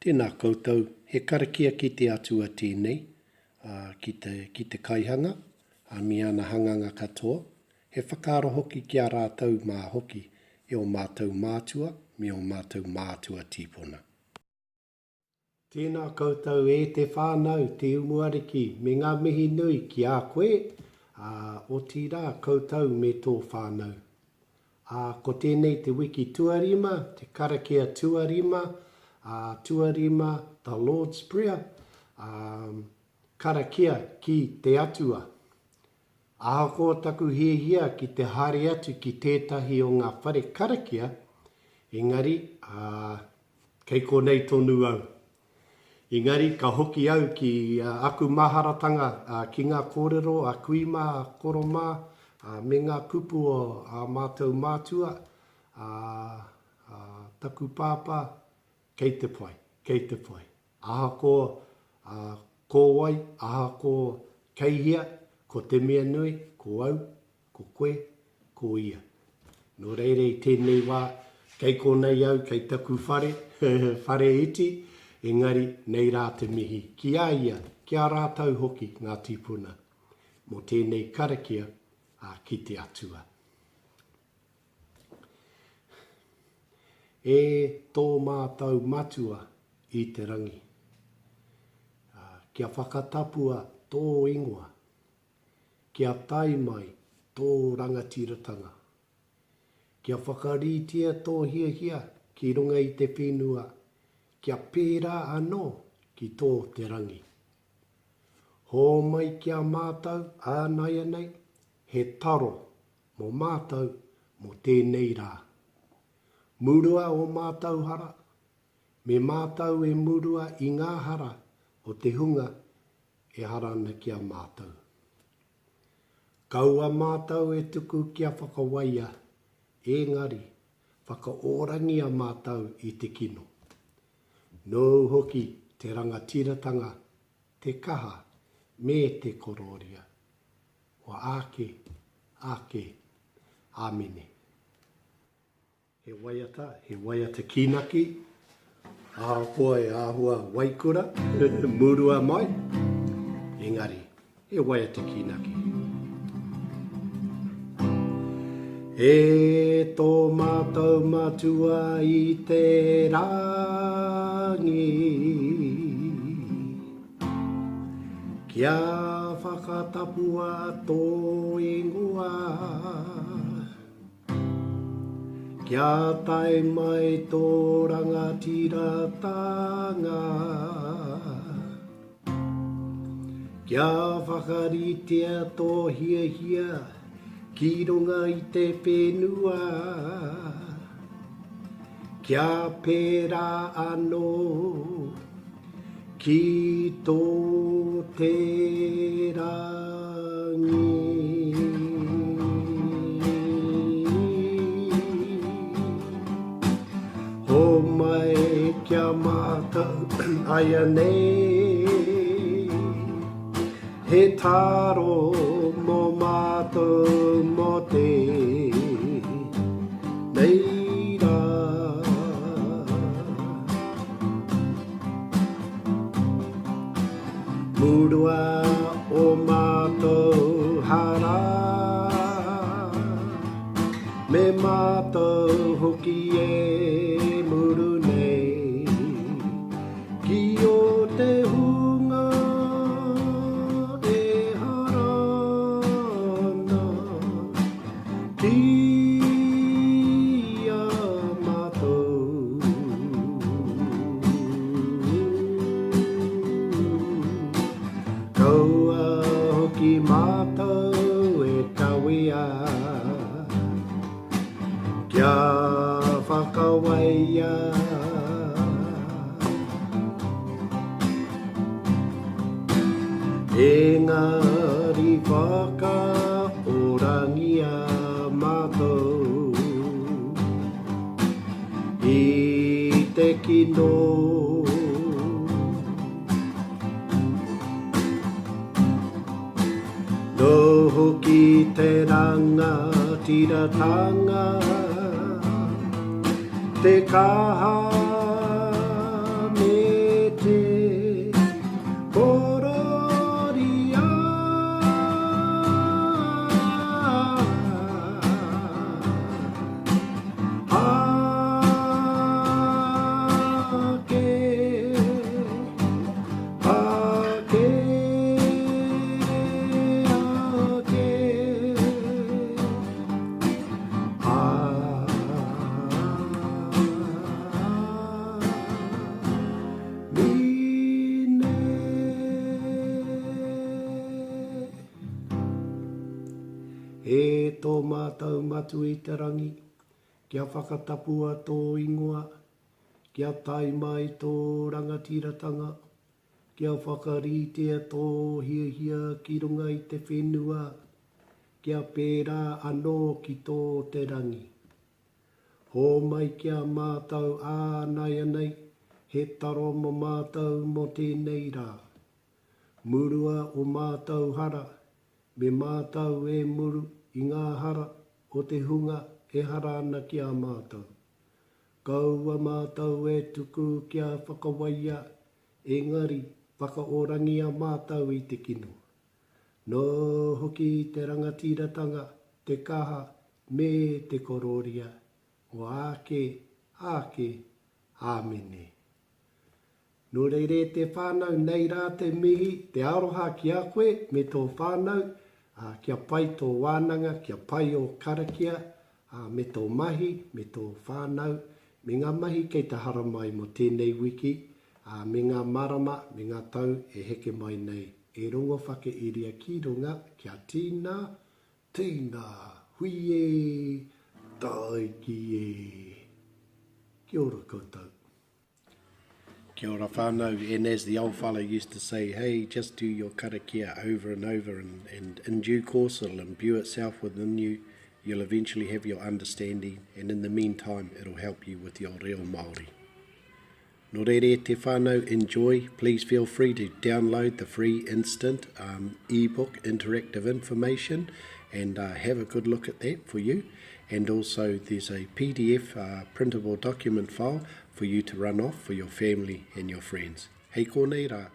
Tēnā koutou, he karakia ki te Atua tēnei, ā, ki te, ki te Kaihanga, ā, me ana hanganga katoa, he whakaaro hoki ki a rātou mā hoki e ō mātou mātua me ō mātou mātua tīpuna. Tēnā koutou e te whānau, te Umuariki, me ngā mihi nui ki a koe, ā, otirā koutou me tō whānau. Ā, ko tēnei te wiki tuarima, te karakia tuarima, ā, tuarima, the Lord's Prayer, ā, karakia ki te Atua. Ahakoa taku hiahia ki te haere atu ki tētahi o ngā whare karakia, engari, ā, kei konei tonu au. Engari ka hoki au ki aku maharatanga ki ngā kōrero a kui mā, a koro mā, me ngā kupu o ā mātou mātua, ā, taku pāpā, kei te pai, kei te pai. Ahakoa ko wai, ahakoa kei hea, ko te mea nui, ko au, ko koe, ko ia. Nō reira i tēnei wā, kei konei au, kei taku whare, whare iti, engari nei rā te mihi ki a ia, ki a rātou hoki ngā tīpuna, mō tēnei karakia a ki te Atua. E tō mātou Matua i te rangi, kia whakatapua tō ingoa, Kia tae mai tō rangatiratanga. Kia whakaritea tō hiahia ki runga i te whenua, kia pērā anō ki tō te rangi. Hōmai ki a mātou ānaianei he taro mō mātou mō tēnei rā. Murua ō mātou hara, me mātou e murua i ngā hara o te hunga e hara ana ki a mātou. Kaua mātou e tuku kia whakawaia, ēngari, whakaorangia mātou i te kino. Nōu hoki te rangatiratanga, te kaha, me te korōria. Kua āke, āke. Āmine. He waiata, he waiata kīnaki, ahakoa e āhua waikura, murua mai, engari, he waiata kīnaki. E tō mātou matua i te rangi, Kia whakatapua tō ingoa. Kia tae mai tō rangatiratanga, Kia whakaritea tō hiahia ki runga i te whenua, Kia pērā anō Ki tō te rangi. Homai kia mātau āianei, He taro mō mātou mō tēnei rā. Murua o mātou hara, Me mātou hoki e muru nei, Ki o te hunga e hara ana. Ki a mātou. Kaua hoki mātou e kawea kia whakawaia. Engari whakaorangia mātou i te kino. Nō hoki te rangatiratanga, te kaha me. tō mātou Matua i te rangi, kia whakatapua tō ingoa, kia tae mai tō rangatiratanga, kia whakaritea tō hiahia ki runga i te whenua, kia pērā anō ki tō te rangi. Hōmai ki a mātou ā nāianei, he taro mō mātou mō tēnei rā. Murua o mātou hara, me mātou e muru i ngā hara o te hunga e hara ana ki a mātou. Kaua mātou e tuku kia whakawaia, engari whakaorangia mātou i te kino. Nō hoki te rangatiratanga, te kaha, me te korōria, o āke, āke, āmene. Nō reira e te whānau, nei rā te mihi, te aroha ki a koe me tō whānau, ā, kia pai tō wānanga, kia pai ō karakia, ā, me tō mahi, me tō whānau, me ngā mahi kei te haramai mō tēnei wiki, ā, me ngā marama, me ngā tau e heke mai nei. E rongo whakairia ki runga, kia tīna, Tēnā, hui e, tāiki e. Kia ora koutou. Kia ora whānau, and as the old fella used to say, hey, just do your karakia over and over and, and in due course it'll imbue itself within you, you'll eventually have your understanding and in the meantime it'll help you with your reo Māori. Nō reira e te whānau, enjoy. Please feel free to download the free instant um, ebook interactive information and uh, have a good look at that for you. And also there's a PDF uh, printable document file for you to run off for your family and your friends. Hei konei rā.